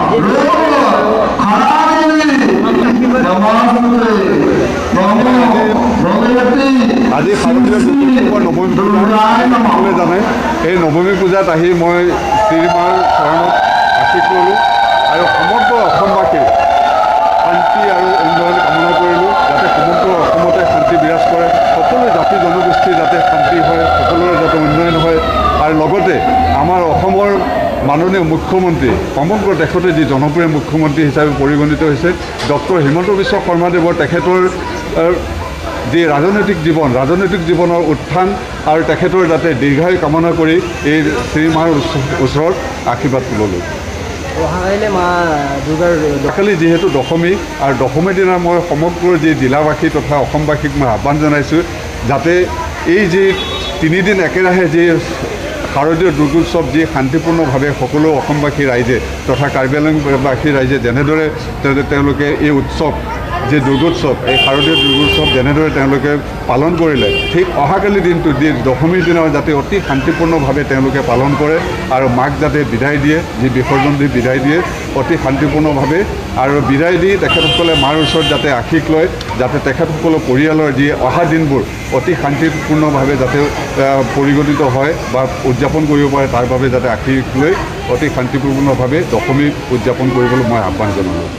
যে আশীৰ্বাদ। আজি শাৰদীয় দুৰ্গোৎসৱৰ নৱমী পূজা সকলোৱে জানে। এই নৱমী পূজাত আহি মই শ্ৰীমাৰ চৰণত আশীষ ল'লোঁ আৰু সমগ্ৰ অসমবাসীৰ শান্তি আৰু উন্নয়ন কামনা কৰিলোঁ, যাতে সমগ্ৰ অসমতে শান্তি বিৰাজ কৰে, সকলো জাতি জনগোষ্ঠীৰ যাতে শান্তি হয়, সকলোৰে যাতে উন্নয়ন হয়। আৰু লগতে আমাৰ অসমৰ মাননীয় মুখ্যমন্ত্ৰী, সমগ্ৰ দেশতে যি জনপ্ৰিয় মুখ্যমন্ত্ৰী হিচাপে পৰিগণিত হৈছে, ডক্টৰ হিমন্ত বিশ্ব শৰ্মাদেৱৰ তেখেতৰ যি ৰাজনৈতিক জীৱন, ৰাজনৈতিক জীৱনৰ উত্থান আৰু তেখেতৰ যাতে দীৰ্ঘায়ু কামনা কৰি এই শ্ৰীমাৰ ওচৰত আশীৰ্বাদ ল'লোঁ। অহাকাইলৈ মা দুৰ্গাৰ কালি যিহেতু দশমী আৰু দশমীৰ দিনা মই সমগ্ৰ যি জিলাবাসী তথা অসমবাসীক মই আহ্বান জনাইছোঁ, যাতে এই যি তিনিদিন একেৰাহে যি শাৰদীয় দুৰ্গোৎসৱ যি শান্তিপূৰ্ণভাৱে সকলো অসমবাসী ৰাইজে তথা কাৰ্বি আংলংবাসী ৰাইজে যেনেদৰে তেওঁলোকে এই উৎসৱ যি দুৰ্গোৎসৱ, এই শাৰদীয় দুৰ্গোৎসৱ যেনেদৰে তেওঁলোকে পালন কৰিলে, ঠিক অহাকালি দিনটো যি দশমীৰ দিনা যাতে অতি শান্তিপূৰ্ণভাৱে তেওঁলোকে পালন কৰে আৰু মাক যাতে বিদায় দিয়ে, যি বিসৰ্জন দি বিদায় দিয়ে অতি শান্তিপূৰ্ণভাৱে, আৰু বিদায় দি তেখেতসকলে মাৰ ওচৰত যাতে আশীষ লয়, যাতে তেখেতসকলৰ পৰিয়ালৰ যি অহা দিনবোৰ অতি শান্তিপূৰ্ণভাৱে যাতে পৰিগণিত হয় বা উদযাপন কৰিব পাৰে, তাৰ বাবে যাতে আশীষ লৈ অতি শান্তিপূৰ্ণভাৱে দশমী উদযাপন কৰিবলৈ মই আহ্বান জনালোঁ।